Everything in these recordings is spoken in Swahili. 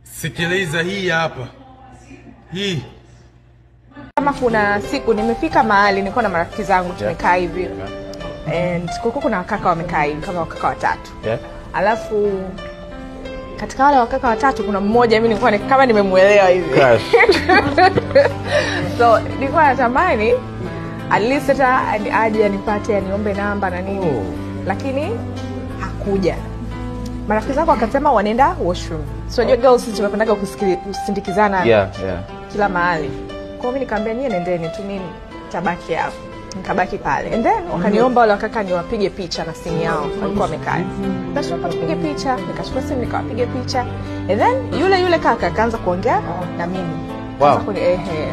Sikiliza hii hapa, hii. Kama kuna siku nimefika mahali nilikuwa na marafiki zangu, tumekaa hivi and kulikuwa kuna wakaka wamekaa hivi kama wakaka watatu. Alafu katika wale wakaka watatu kuna mmoja mimi nilikuwa kama nimemuelewa hivi. Crush. So nilikuwa natamani at least hata aje anipate, aniombe namba na nini. Oh. Lakini hakuja. Marafiki zangu wakasema wanaenda washroom. So unajua girls sisi tunapendaga kusindikizana kila mahali. Kwa hiyo mimi nikamwambia, "Nyie nendeni tu, mimi nitabaki hapo." Nikabaki pale. And then wakaniomba wale wakaka niwapige picha na simu yao. Walikuwa wamekaa. Basi tupige picha, nikachukua simu nikawapiga picha. And then yule yule kaka akaanza kuongea na mimi.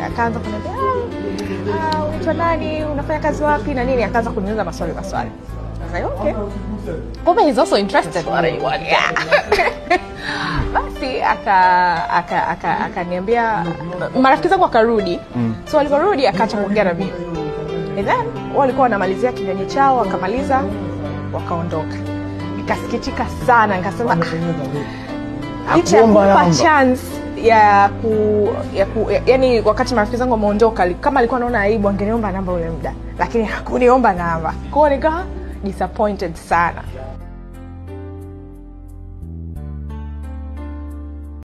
Akaanza kuniambia, "Ah, ah, unaitwa nani? Unafanya kazi wapi?" na nini, akaanza kuniuliza maswali maswali. I was like, "Okay. Kumbe he's also interested." Yeah. Basi aka aka aka akaniambia, marafiki zangu wakarudi. So waliporudi akaacha kuongea na mimi. And then walikuwa wanamalizia kinywaji chao, wakamaliza, wakaondoka. Nikasikitika sana, nikasema, "Ah, licha ya Hakuomba kumpa namba. Chance ya ku yani wakati marafiki zangu wameondoka, kama alikuwa anaona aibu angeniomba namba ule muda, lakini hakuniomba namba." Kwa hiyo nikawa disappointed sana.